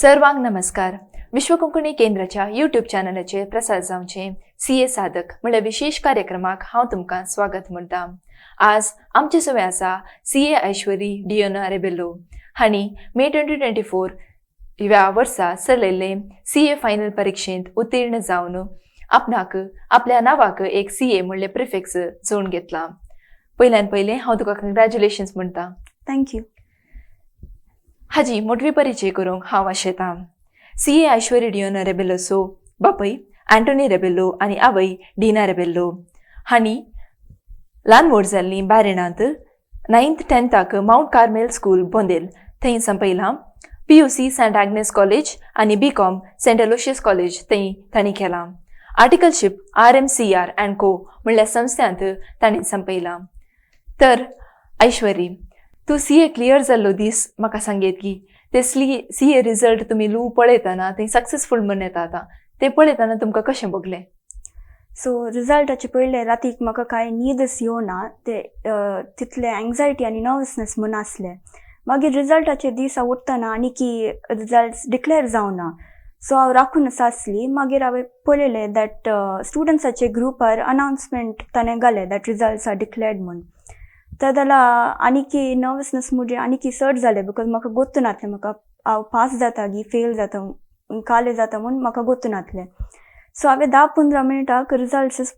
सर्वांक नमस्कार. विश्व कोंकणी केंद्राच्या युट्यूब चॅनलाचेर प्रसार जावचे सी ए साधक म्हणल्यार विशेश कार्यक्रमाक हांव तुमकां स्वागत म्हणटा. आज आमचे सवे आसा सी ए ऐश्वरी डियोना रेबेलो हांणी मे 2024 ह्या वर्सा चलयल्ले सी ए फायनल परिक्षेंत उत्तीर्ण जावन आपणाक आपल्या नांवाक एक सी ए म्हणले प्रिफिक्स जोडून घेतला. पयल्यान पयलें हांव तुका कंग्रॅच्युलेशन्स म्हणटा. Thank you. हाजी मोटवी परिचय करूंक हांव आशेतां. सी ए ऐश्वरी डियोना रेबेलोसो बापय अँटोनी रेबेलो आनी आवय डिना रेबेलो हांणी ल्हान व्हड जाल्लीं बारेणांत. Ninth टेंथाक mount Carmel school, Bondel थंय संपयलां. पीयूसी सेंट आग्नेस कॉलेज आनी बी कॉम सेंट एलोशियस कॉलेज थंय तांणी केलां. आर्टिकलशीप आरएमसीआर अँड को म्हणल्या संस्थांत तांणी संपयलां. तर ऐश्वरी, तूं सी ए क्लियर जाल्लो दीस म्हाका सांगयत की ते सी ए रिजल्ट तुमी लू पळयतना थंय सक्सेसफूल म्हण येता आतां, तें पळयतना तुमकां कशें भोगलें? सो रिजल्टाचे पयले रातीक म्हाका कांय न्हीदच येवना. ते तितले एंग्जायटी आनी नर्वसनेस म्हूण आसले. मागीर रिजल्टाचे दीस हांव उठ्ठना आनी की रिजल्ट डिक्लेअर जावना, सो हांव राखूनच आसली. मागीर हांवें पळयलें that स्टुडंट्साचे ग्रुपार अनाउन्समेंट ताणें घालें that results are declared म्हूण. ते जाल्यार आनीकी नर्वसनेस म्हजें आनीकी चड जालें, because म्हाका गोत्तू नासलें म्हाका हांव पास जाता गी फेल जाता, काले जाता म्हूण म्हाका गोत्तू नासलें. सो हांवें 10-15 मिनटाक रिजल्ट्स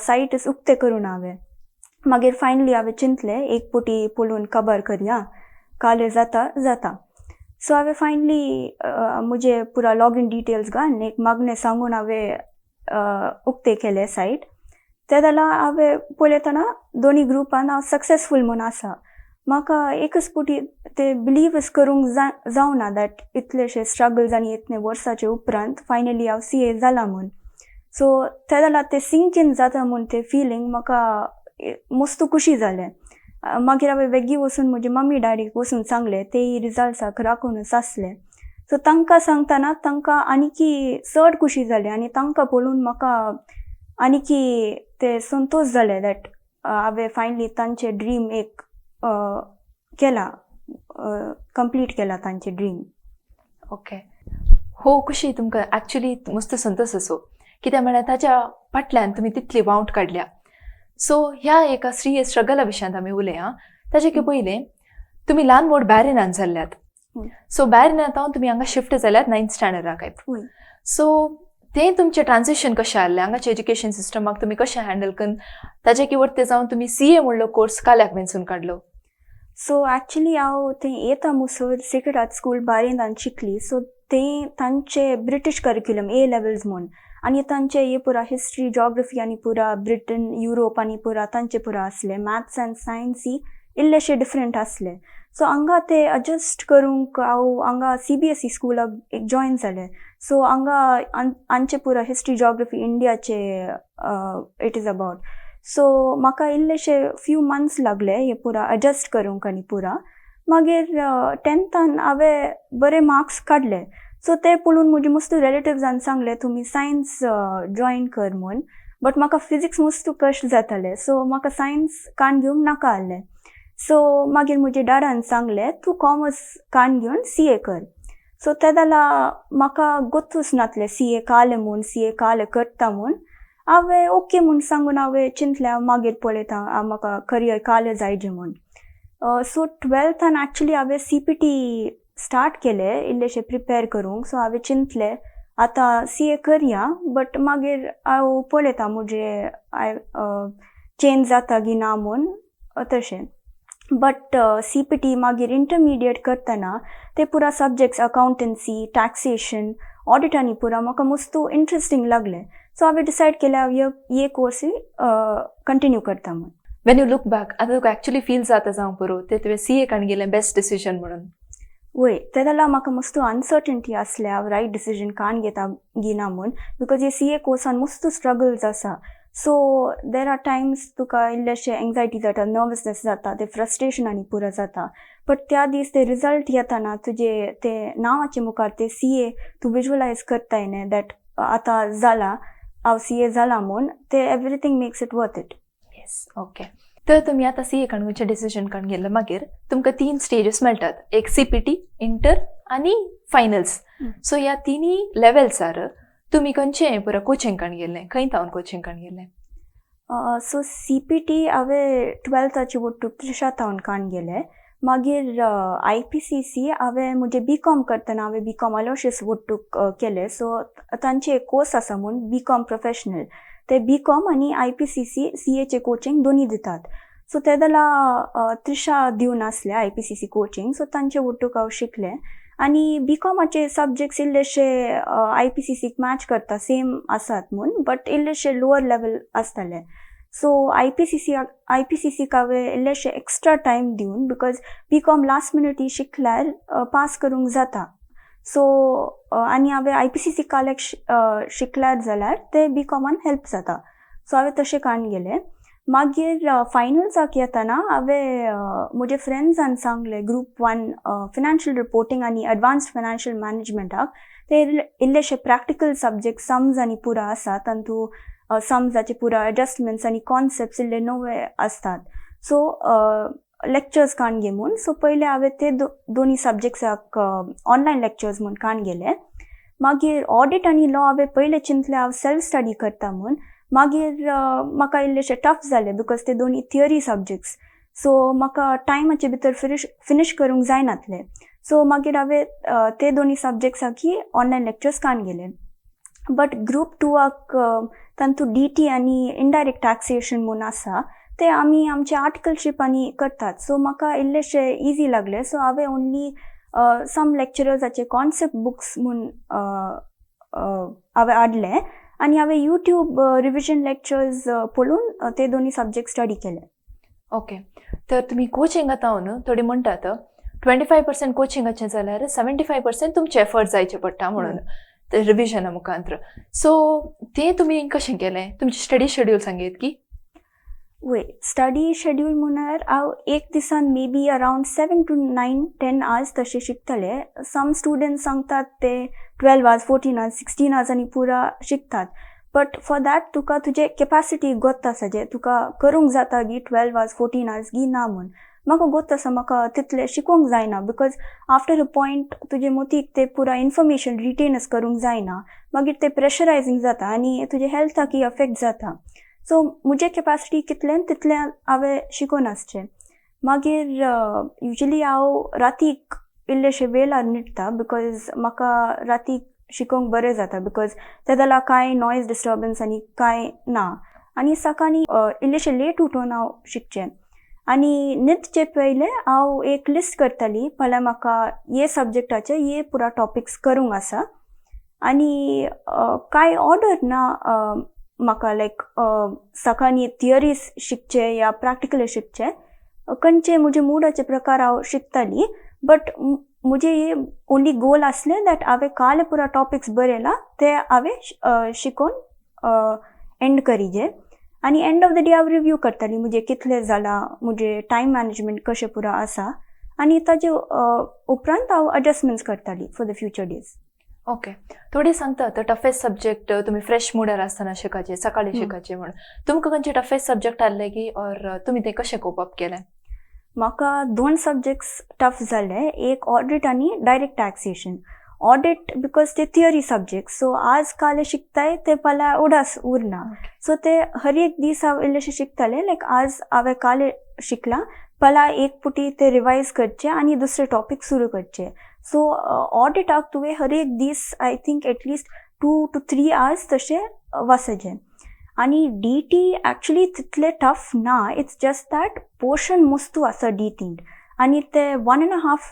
सायटस उक्ते करून हांवें मागीर फायनली हांवें चिंतलें, एक पुटी पळोवन खबर करया, काले जाता जाता. सो हांवें फायनली म्हजे पुरा लॉगीन डिटेल्स घालून, एक मागणें सांगून हांवें उक्ते केले सायट. ते जाल्यार हांवें पळयतना दोनी ग्रुपान हांव सक्सेसफूल म्हूण आसा. म्हाका एकच पुटी ते बिलीवच करूंक जावना that इतलेशे स्ट्रगल्स आनी इतले वर्साचे उपरांत फायनली हांव सी ए जाला म्हूण. सो ते जाल्यार ते सिंक इन जाता म्हूण ते फिलींग म्हाका मस्त खुशी जालें. मागीर हांवें वेगीं वचून म्हजे मम्मी डॅडीक वचून सांगलें. तेय रिजल्ट्साक राखूनच आसले. सो तांकां सांगतना तांकां आनीकी चड खुशी जाली आनी तांकां पळोवन म्हाका आनीकी ते संतोश जाले that हांवें फायनली तांचे ड्रीम एक केला, कंप्लीट केला तांचे ड्रीम. ओके, हो खुशी तुमकां एक्चुली मस्त संतोश असो, कित्याक म्हळ्यार ताच्या फाटल्यान तुमी तितली वावट काडल्या. सो ह्या एका स्त्री स्ट्रगला विशयांत आमी उलया. ताचे की पयलें तुमी ल्हान व्हड बॅरिनान जाल्ल्यात. सो बॅरिनांत तुमी हांगा शिफ्ट जाल्यात नायन्थ स्टँडर्डाक. हय. सो तें तुमचें ट्रान्जिशन कशें आहलें? हांगाचें एज्युकेशन सिस्टमाक तुमी कशें हँडल करून ताचे की वरते जावन तुमी सी ए म्हणलो कोर्स काल्याक वेंचून काडलो? सो एक्चुली हांव थंय येता मुसर सेक्रेड हार्ट स्कूल बारेंदान शिकली. सो ते तांचे ब्रिटीश करिक्युलम, ए लेवल्स म्हूण, आनी तांचे हे पुरा हिस्ट्री, जॉग्रफी आनी पुरा ब्रिटन, युरोप आनी पुरा तांचे पुरा आसले. मॅथ्स आनी सायन्सी इल्लेशे डिफरंट आसले. सो हांगा ते एडजस्ट करूंक हांव हांगा सीबीएसई स्कुलाक एक जॉयन जालें. सो हांगा आमचे पुरा हिस्ट्री, जॉग्रफी इंडियाचे it is about. So म्हाका इल्लेशे फ्यू मंथ्स लागले हे पुरा एडजस्ट करूंक आनी पुरा मागीर टेंथान हांवें बरे मार्क्स काडले. सो ते पळोवन म्हजे मस्त रिलेटिव्सान सांगले, तुमी सायन्स जॉयन कर म्हूण. बट म्हाका फिजिक्स मस्त कश्ट जाताले, सो म्हाका सायन्स कान घेवंक नाका आहलें. सो मागीर म्हजे डाडान सांगलें, तूं कॉमर्स कान घेवन सी ए कर. सो ते जाल्यार म्हाका गोत्तूच नासलें सी ए कालें म्हूण, सी ए कालें करता म्हूण. हांवें ओके म्हूण सांगून हांवें चिंतलें, हांव मागीर पळयता हांव म्हाका करियर कालें जायजे म्हूण. सो ट्वेल्थान एक्चुली हांवें सीपीटी स्टार्ट केलें इल्लेशें प्रिपेर करूंक. सो हांवें चिंतलें, आतां सी ए करया, बट मागीर हांव पळयता म्हजें चेंज जाता की ना म्हूण तशें. बट सीपीटी मागीर इंटरमिडिएट करतना ते पुरा सब्जेक्ट्स, अकाउंटन्सी, टॅक्सेशन, ऑडिट आनी पुरा म्हाका मस्त इंट्रस्टींग लागले. सो हांवें डिसायड केलें, हांव हे कोर्सूय कंटिन्यू करता म्हूण. वेन you look back, आतां तुका एक्चुली फील जाता जावंक पुरो, ते तुवें सी ए काण गेलें बेस्ट डिसिजन म्हणून? वय, ते जाल्यार म्हाका मस्त अनसर्टन्टी आसलें, हांव रायट डिसिजन काण घेता घेना म्हूण, because हे सी ए कोर्सान मस्त स्ट्रगल्स आसा. सो there are times तुका इल्लेशे एंग्जायटी जाता, नर्वसनेस जाता, ते फ्रस्ट्रेशन आनी पुरो जाता. बट त्या दीस ते रिजल्ट येताना तुजे ते नांवाचे मुखार ते सी ए तूं विज्युअलायज करताय न्ही, that आतां जाला, हांव सी ए जाला म्हूण, ते everything makes it worth it. Yes, okay. तर तुमी आतां सीए काणकोणचें डिसिजन काडून गेल्लें, मागीर तुमकां तीन स्टेजीस मेळटात, एक सीपीटी, इंटर आनी फायनल्स. सो ह्या तिनूय लेवल्सार तुमी खंयचें पुरो कोचिंग काडून गेल्लें, खंय तावन कोचिंग काडून गेल्लें? सो सीपीटी हांवें ट्वेल्थाचे ಒಟ್ಟು त्रिशा थावन काडून गेले. मागीर आयपीसीसी हांवें म्हजें बी कॉम करतना हांवें बी कॉम अलोशियस ಒಟ್ಟುक केलें. सो तांचे एक कोर्स आसा म्हूण बी कॉम प्रोफेशनल, ते बी कॉम आनी आयपीसीसी सी एचे कोचिंग दोनी दितात. सो ते जाल्यार त्रिशा दिवन आसले आयपीसीसी कोचिंग, सो तांचे ಒಟ್ಟುक हांव शिकलें. आनी बी कॉमाचे सब्जेक्ट्स इल्लेशे आयपीसीसीक मॅच करता, सेम आसात म्हूण, बट इल्लेशे लोअर लेवल आसताले. सो आयपीसीसीक हांवें इल्लेशे एक्स्ट्रा टायम दिवन, because B com last मिनटी शिकल्यार पास करूंक जाता. सो आनी हांवें आयपीसीसी कालेक शिकल्यार जाल्यार ते बी कॉमान हेल्प जाता. सो हांवें तशें काडून गेलें. मागीर फायनल्साक येतना हांवें म्हजे फ्रेंड्सान सांगलें, ग्रूप वन फिनान्शियल रिपोर्टींग आनी एडवान्स्ड फायनान्शियल मॅनेजमेंटाक ते इल्लेशे प्रॅक्टिकल सब्जेक्ट सम्स आनी पुरा आसा, तातूंत सम्साचे पुरा एडजस्टमेंट्स आनी कॉन्सेप्ट्स इल्ले नवे आसतात, सो लेक्चर्स काडून घे म्हूण. सो पयले हांवें ते दोनी सब्जेक्ट्साक ऑनलायन लेक्चर्स म्हूण काडून गेले. मागीर ऑडिट आनी लॉ हांवें पयले चिंतलें हांव सेल्फ स्टडी करता म्हूण. मागीर म्हाका इल्लेशे टफ जाले, because ते दोनी थियरी सब्जेक्ट्स, सो म्हाका टायमाचे भितर फिनीश करूंक जायनातले. सो मागीर हांवें ते दोनी सब्जेक्ट्साकी ऑनलायन लेक्चर्स काडून गेले. बट ग्रूप टूवाक तातूंत डीटी आनी इनडायरेक्ट टॅक्सेशन म्हूण आसा, ते आमी आमचे आर्टिकलशीप आनी करतात, सो म्हाका इल्लेशे इजी लागले. सो हांवें ओन्ली सम लेक्चरर्साचे कॉन्सेप्ट बुक्स म्हूण हांवें हाडले आनी हांवें युट्यूब रिविजन लेक्चर्स पळोवन ते दोनी सब्जेक्ट स्टडी केले. ओके, तर तुमी कोचिंग आतां न्हू, थोडी म्हणटात 25% कोचिंगाचें जाल्यार 75% तुमचे एफर्ट जायचे पडटा म्हणून रिविजना मुखांत्र. सो ते तुमी कशें केलें? तुमचें स्टडी शेड्यूल सांगयत की? वय, स्टडी शेड्यूल म्हळ्यार हांव एक दिसान maybe around 7 to 9, 10 hours तशें शिकतलें. सम स्टुडंट्स सांगतात ते 12 hours, 14 hours, 16 hours आनी पुरा शिकतात. बट फॉर that तुका तुजे कॅपासिटी गोत्त आसा, जे तुका करूंक जाता गी 12 आवर्स, 14 आवर्स गी ना म्हूण. म्हाका गोत्त आसा म्हाका तितलें शिकोंक जायना, because after a point तुजे मोतीक ते पुरा इन्फॉर्मेशन रिटेनच करूंक जायना. मागीर ते प्रेशरायजींग जाता आनी तुजे हेल्थाकय अफेक्ट जाता. सो म्हजे कॅपासिटी कितलें तितलें हांवें शिकोन आसचें. मागीर युजली हांव रातीक इल्लेशे वेळार न्हिदता, because म्हाका रातीक शिकोंक बरें जाता, because ते जाल्यार कांय नॉयज डिस्टर्बन्स आनी कांय ना. आनी सकाळीं इल्लेशें लेट उठून हांव शिकचें. आनी न्हिदचे पयलें हांव एक लिस्ट करताली, फाल्यां म्हाका हे सब्जेक्टाचे हे पुरा टॉपिक्स करूंक आसा. आनी कांय ऑर्डर ना म्हाका, लायक सकाळीं थियरीज शिकचे या प्रॅक्टिकल शिकचे, खंयचे म्हजे मुडाचे प्रकार हांव शिकताली. बट म्हजे हे ओन्ली गोल आसलें that हांवें काल पुरा टॉपिक्स बरयला ते हांवें शिकोवन एंड करीजे. आनी एंड ऑफ the day हांव रिव्यू करताली म्हजे कितले जाला, म्हजे टायम मॅनेजमेंट कशें पुरा आसा, आनी ताजे उपरांत हांव एडजस्टमेंट्स करताली for the future days. Okay, थोडे सांगतात टफेस्ट सब्जेक्ट तुमी फ्रेश मुडार आसतना शिकाचे, सकाळी शिकाचे म्हणून. तुमकां खंयचे टफेस्ट सब्जेक्ट आहले की ऑर तुमी ते कशें कोप अप केलें? म्हाका दोन सब्जेक्ट्स टफ जाले, एक ऑडिट आनी डायरेक्ट टॅक्सेशन. ऑडिट because ते थियरी सब्जेक्ट, सो आज काल शिकताय ते फाल्यां उडास उरना. सो ते हर एक दीस हांव इल्लेशें शिकतालें, लायक आज हांवें काल शिकलां, फाल्यां एक पुटी ते रिवायज करचे आनी दुसरे टॉपीक सुरू करचे. सो ऑडिटाक तुवें हर एक दीस I think at least 2 to 3 hours तशें वाचचें. आनी डी टी एक्चुली तितले टफ ना, it's just that portion मोस्तू आसा डी टीन आनी ते 1.5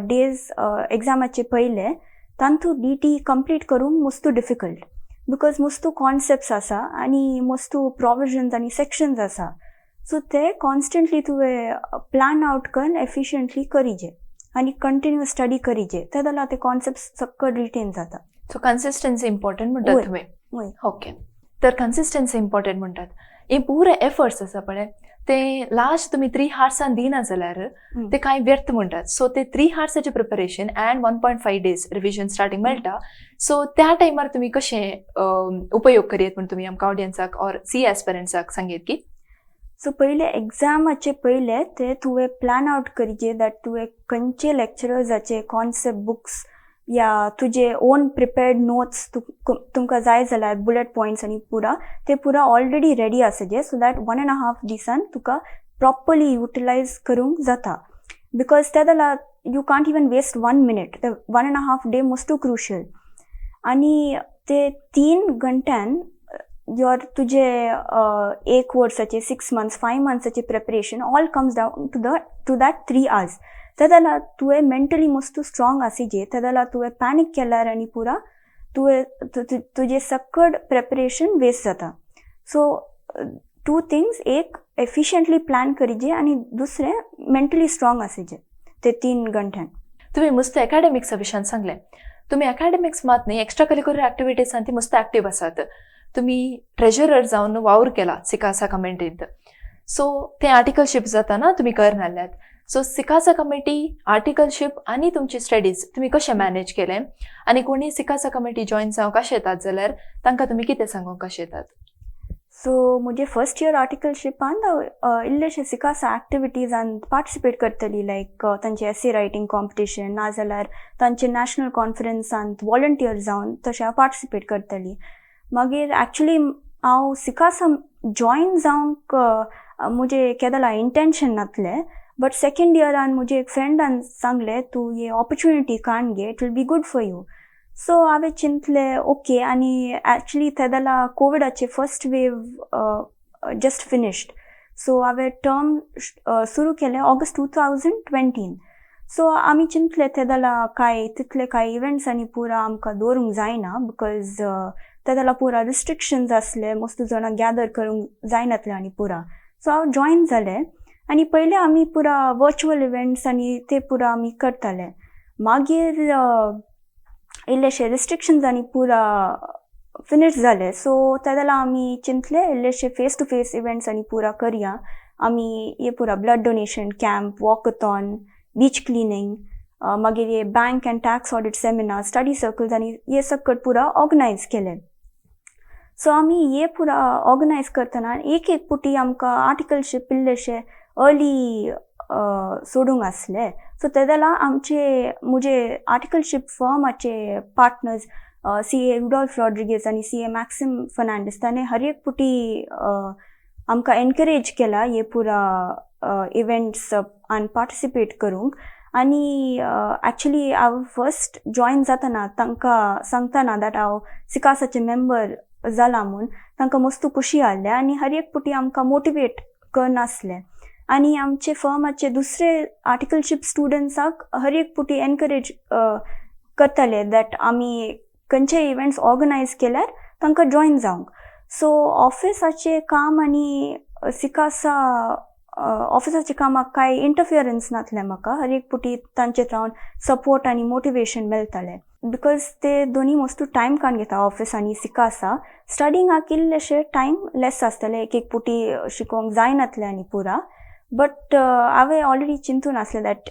days एग्जामाचे पयले तांतू डी टी कंप्लीट करूंक मोस्तू डिफिकल्ट, because मोस्तू कॉन्सेप्ट्स आसा आनी मोस्तू प्रोविजन्स आनी सेक्शन्स आसा. सो ते कॉन्स्टंटली तुवें प्लॅन आउट करून एफिशियंटली करीजे आनी कंटिन्युअस स्टडी करीजे, ते जाल्यार ते कॉन्सेप्ट्स सक्कड रिटेन जाता. सो कन्सिस्टन्सी इम्पॉर्टंट म्हणटात तुमी? वय. ओके, तर कन्सिस्टन्सी इम्पॉर्टंट म्हणटात. हे पुरे एफर्ट्स आसा पळय, ते लास्ट तुमी 3 हार्सान दिना जाल्यार ते कांय व्यर्थ म्हणटात. सो ते 3 हार्साचे preparation and 1.5 days revision starting मेळटा, सो त्या टायमार तुमी कशें उपयोग करयत म्हूण तुमी आमकां ऑडियन्साक ऑर सी एस्पिरंट्साक सांगयत की? सो पयले एग्जामाचे पयले ते तुवें प्लॅन आवट करिजे that तुवें खंयचे लेक्चरर्साचे कॉन्सेप्ट बुक्स या तुजे ओन प्रिपेर्ड नोट्स तुमकां जाय जाल्यार बुलेट पॉयंट्स आनी पुरा ते पुरा ऑलरेडी रेडी आसचे, so that 1.5 दिसान तुका प्रॉपरली युटिलायज करूंक जाता, because त्या जाल्यार you can't even waste 1 minute. The 1.5 day must crucial. आनी ते 3 घंट्यान your तुजे एक वर्साचे, 6 months, 5 मंथ्साचे preparation all comes down to that 3 hours. ते जाल्यार तुवें मेंटली मस्तू स्ट्रॉंग आसिजे. ते जाल्यार तुवें पॅनीक केल्यार आनी पुरा तुवें तुजें सकड प्रेपरेशन वेस्ट जाता. सो टू थिंग्स, एक एफिशियंटली प्लॅन करिजे आनी दुसरें मेंटली स्ट्रॉंग आसिजे ते 3 घंट्यान. तुम्ही मस्त एकाडेमिक्सा विशयान सांगलें. तुम्ही एकाडेमिक्स मात न्ही, एक्स्ट्रा करिक्युलर ऍक्टिव्हिटीजान ती मस्त ऍक्टीव आसात. तुम्ही ट्रेजरर जावन वावर केला सिकासा कमिटींत. सो ते आर्टिकलशीप जाताना तुमी करनासल्यात. सो सिकासा कमिटी, आर्टिकलशीप आनी तुमची स्टडीज तुमी कशें मॅनेज केलें आनी कोणी सिकासा कमिटी जॉयन जावंक कशें येतात जाल्यार तांकां तुमी कितें सांगूंक कशें येतात? सो म्हजे फर्स्ट इयर आर्टिकलशिपान इल्लेशे सिकासा एक्टिविटीजान पार्टिसिपेट करतली, लायक तांचे एसे रायटींग कॉम्पिटिशन नाजाल्यार तांचे नॅशनल कॉन्फरन्सांत वॉलंटियर जावन तशें हांव पार्टिसिपेट करतली. मागीर एक्चुली हांव सिकासा जॉयन जावंक म्हजें केदोळा इंटेन्शन नासलें, बट सेकेंड इयरान म्हजे एक फ्रेंडान सांगलें, तूं हे ऑपॉर्च्युनिटी काण घे, it will be good for you. So हांवें चिंतलें ओके. आनी एक्चुली तेदोळा कोविडाचे first wave just finished, so हांवें टर्म सुरू केलें ऑगस्ट 2020. सो आमी चिंतलें तेदोळा कांय तितले कांय इव्हेंट्स आनी पुरा आमकां दवरूंक जायना, because तेदोळा पुरा रिस्ट्रिक्शन्स आसले, मस्त जाणां गॅदर करूंक जायनातलें आनी पुरा. सो हांव जॉयन जालें आनी पयलें आमी पुरा वर्चुअल इव्हेंट्स आनी ते पुरा आमी करताले. मागीर इल्लेशे रिस्ट्रिक्शन्स आनी पुरा फिनिश जाले, सो तेदोळा आमी चिंतले इल्लेशे फेस टू फेस इव्हेंट्स आनी पुरा करया आमी. हे पुरा blood donation camp, walkathon, beach cleaning, मागीर हे bank and tax audit seminar, study circles आनी हे सकट पुरा ऑर्गनायज केले. सो आमी हे पुरा ऑर्गनायज करतना एक एक पुटी आमकां आर्टिकलशीप इल्लेशे अर्ली सोडूंक आसले. सो तेदोळा आमचे म्हजे आर्टिकलशीप फर्माचे पार्टनर्स सी ए रुडॉल्फ रॉड्रिगेज आनी सी ए मॅक्सिम फर्नांडीस, ताणें हर एक पुटी आमकां एनकरेज केला हे पुरा इव्हेंट्स आनी पार्टिसिपेट करूंक. आनी एक्चुली हांव फर्स्ट जॉयन जातना तांकां सांगतना that हांव सिकासाचें मेंबर जाला म्हूण, तांकां मस्त खुशी आहलें आनी हर एक पुटी आमकां मोटिवेट करनासलें. आनी आमचे फर्माचे दुसरे आर्टिकलशीप स्टुडंट्साक हर एक पुटी एनकरेज करताले that आमी खंयचे इव्हेंट्स ऑर्गनायज केल्यार तांकां जॉयन जावंक. सो ऑफिसाचें काम आनी सिकासा ऑफिसाच्या कामाक कांय इंटरफियरन्स नासलें. म्हाका हर एक पुटी तांचे रावन सपोर्ट आनी मोटिवेशन मेळटालें, because ते दोनी वस्तू टायम काडून घेता, ऑफिस आनी सिकासा. स्टडिंगाक इल्लेशे टायम लेस आसतले, एक एक पुटी शिकोवंक जायनातलें आनी पुरा. बट हांवें ऑलरेडी चिंतून आसलें that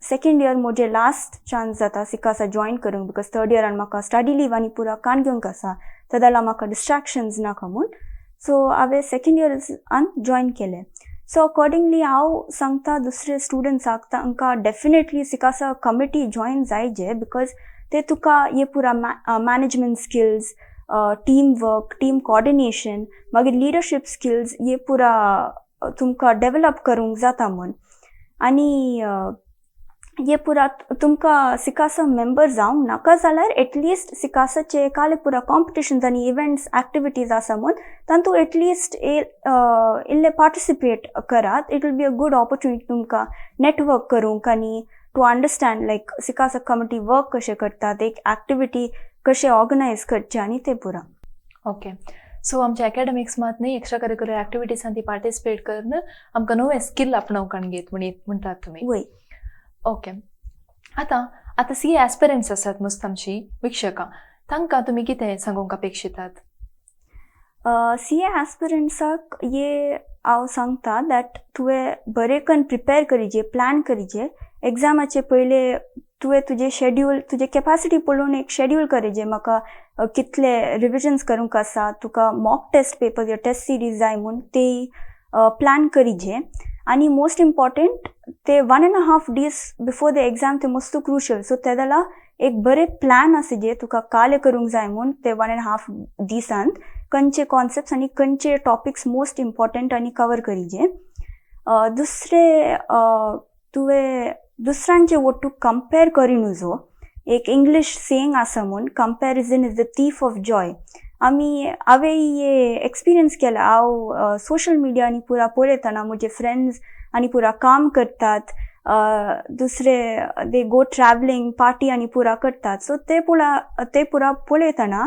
second year म्हजें लास्ट चान्स जाता सिकासा जॉयन करूंक, because third इयरान म्हाका स्टडी लीव आनी पुरा काण घेवंक आसा, तेदोळा म्हाका डिस्ट्रॅक्शन्स नाका म्हूण. सो हांवें सेकेंड इयरान जॉयन केलें. सो अकॉर्डिंगली हांव सांगता दुसरे स्टुडंट्साक, तांकां डेफिनेटली सिकासा कमिटी जॉयन जायजे, because ते तुका हे पुरा management skills, team work, team coordination, मागीर लिडरशीप स्किल्स हे पुरा तुमकां डेवलप करूंक जाता म्हूण. आनी हे पुरा तुमकां सिकासा मेंबर जावंक नाका जाल्यार एटलिस्ट सिकासाचे काले पुरा कॉम्पिटिशन्स आनी इव्हेंट्स एक्टिविटीज आसा म्हूण तातूंत एटलिस्ट इल्ले पार्टिसिपेट करात. It will be a good opportunity तुमकां नेटवर्क करूंक आनी to understand like SICASA committee work कशें करतात, एक एक्टिविटी कशें ऑर्गनायज करचें आनी ते पुरा. ओके, सो आमच्या एकाडेमिक्स मात न्ही, एक्स्ट्रा करिक्युलर ऍक्टिव्हिटीजान ती पार्टिसिपेट करून आमकां नवे स्किल आपणावंक घेत म्हण म्हणटात तुमी. वय. ओके, आतां आतां सी ए एस्पिरंट्स आसात मस्त आमची विक्षकां, तांकां तुमी कितें सांगूंक अपेक्षितात? सी ए एस्पिरंट्साक ये हांव सांगता that तुवें बरें करून प्रिपेर करिजे, प्लॅन करिजे. एग्जामाचे पयले तुवें तुजें शेड्यूल, तुजें कॅपासिटी पळोवन एक शेड्यूल करिजे, म्हाका कितले रिविजन्स करूंक आसा. तुका मॉक टेस्ट पेपर या टेस्ट सिरीज जाय म्हूण ते प्लॅन करीजे. आनी मोस्ट इम्पॉर्टंट, ते 1.5 days before the exam ते मस्त क्रुशल. सो ते जाल्यार एक बरें प्लॅन आसा जे तुका काले करूंक जाय म्हूण ते 1.5 दिसांत खंयचे कॉन्सेप्ट्स आनी खंयचे टॉपिक्स मोस्ट इम्पॉर्टंट आनी कवर करीजे. दुसरे, तुवें दुसऱ्यांचे ओट्टू कंपेर करी नुजो. एक इंग्लीश सेईंग आसा म्हूण, "Comparison is the thief of joy." आमी हांवें हे एक्सपिरियन्स केला. हांव सोशल मिडिया आनी पुरा पळयतना म्हजे फ्रेंड्स आनी पुरा काम करतात, दुसरे they go travelling, party आनी पुरा करतात. सो ते पुरा पळयतना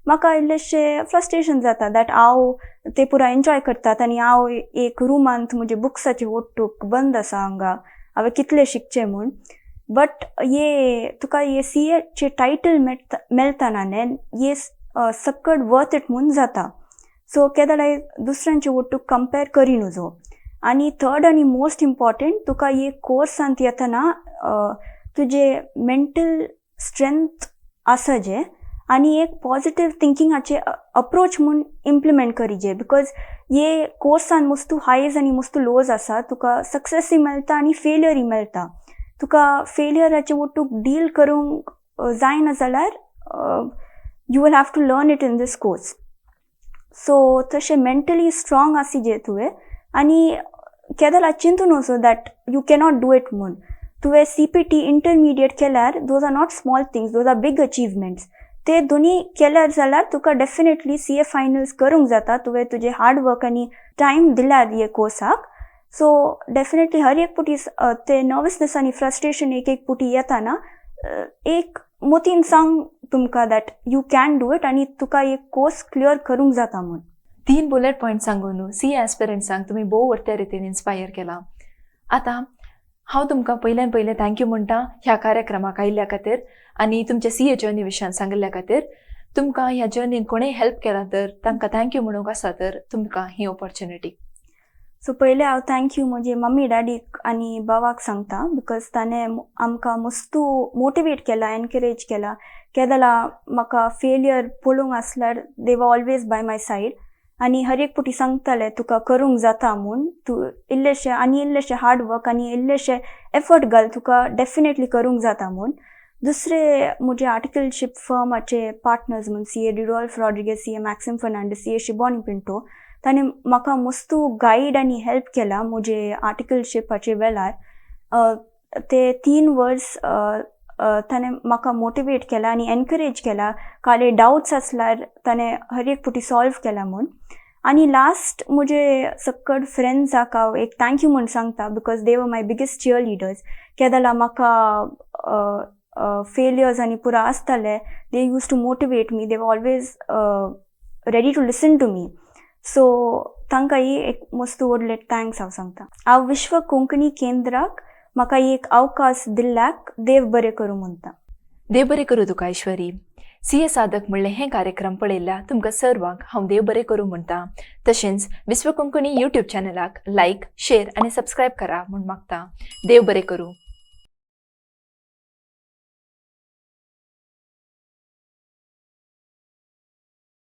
म्हाका इल्लेशें फ्रस्ट्रेशन जाता that हांव ते पुरा एन्जॉय करतात आनी हांव एक रुमांत म्हजे बुक्साचे ओट्टूक बंद आसा हांगा, हांवें कितलें शिकचें म्हूण. बट ये तुका ये सीएचे टायटल मेळतना न्ही, ये सक्कड वर्थ it म्हूण जाता. सो केदाळाय दुसऱ्यांचे ओट्टूक कंपेर करी नुजो. आनी थर्ड आनी मोस्ट इम्पॉर्टंट, तुका हे कोर्सांत येतना तुजे मेंटल स्ट्रेंथ आसा जे आनी एक पॉजिटीव थिंकिंगाचे अप्रोच म्हूण इम्प्लिमेंट करीजे, because हे कोर्सान मस्तू हायज आनी मस्तू लोज आसा. तुका सक्सेसूय मेळटा आनी फेलियरूय मेळटा. तुका फेलियराचे ओट्टूक डील करूंक जायना जाल्यार you will have to learn it in this course. So तशें मेंटली स्ट्रॉंग आसी तुवें आनी केदोळा चिंतून वचो that you cannot do it म्हूण. तुवें सीपीटी इंटरमिडिएट केल्यार, those are not small things, those are big achievements. ते दोनी केल्यार जाल्यार तुका डेफिनेटली सीए फायनल्स करूंक जाता, तुवें तुजें हार्ड वर्क आनी टायम दिल्यार हे कोर्साक. सो डेफिनेटली हर एक पुटी ते नर्वसनेस आनी फ्रस्ट्रेशन एक एक पुटी येता ना, एक मोतीन सांग तुमकां that you can do it आनी तुका एक कोर्स क्लियर करूंक जाता म्हूण. तीन बुलेट पॉयंट सांगून सी एस्पिरंट्सांक तुमी भोव व्हडल्या रितीन इन्स्पायर केला. आतां हांव तुमकां पयल्यान पयलें thank you म्हणटा ह्या कार्यक्रमाक आयिल्ल्या खातीर आनी तुमच्या सीए जर्नी विशयान सांगिल्ल्या खातीर. तुमकां ह्या जर्नीन कोणेय हेल्प केला तर तांकां thank you म्हणूंक आसा तर तुमकां ही ऑपॉर्च्युनिटी. सो पयलें हांव thank you म्हजे मम्मी डॅडीक आनी भावाक सांगता, because ताणें आमकां मस्तू मोटिवेट केला, एनकरेज केला. केदला म्हाका फेलियर पळोवंक आसल्यार they were always by my side आनी हर एक पुटी सांगताले, तुका करूंक जाता म्हूण, तूं इल्लेशें आनी इल्लेशें हार्ड वर्क आनी इल्लेशें एफर्ट घाल, तुका डेफिनेटली करूंक जाता म्हूण. दुसरे, म्हजे आर्टिकलशीप फर्माचे पार्टनर्स म्हूण CA Rudolph Rodrigues, CA Maxim Fernandes, CA Shiboni Pinto, ताणें म्हाका मस्तू गायड आनी हेल्प केला म्हजे आर्टिकलशिपाचे वेळार. ते 3 वर्स ताणें म्हाका मोटिवेट केला आनी एनकरेज केला. काले डावट्स आसल्यार ताणें हर एक पुटी सॉल्व केला म्हूण. आनी लास्ट, म्हजे सक्कड फ्रेंड्साक हांव एक thank you म्हूण सांगता, because they were my biggest cheerleaders. केदला म्हाका फेलियर्स आनी पुरा आसताले, they used to motivate me, they always ready to listen to me. So तांकां ही एक मस्त व्हडलें thanks हांव सांगता. हांव विश्व कोंकणी केंद्राक म्हाका एक अवकाश दिल्ल्याक देव बरें करूं म्हणटा. देव बरें करूं तुका ऐश्वरी. सीए साधक म्हणलें हें कार्यक्रम पळयल्ल्या तुमकां सर्वांक हांव देव बरें करूं म्हणटा. तशेंच विश्व कोंकणी युट्यूब चॅनलाक लायक, शेर आनी सबस्क्रायब करा म्हूण मागता. देव बरें करूं.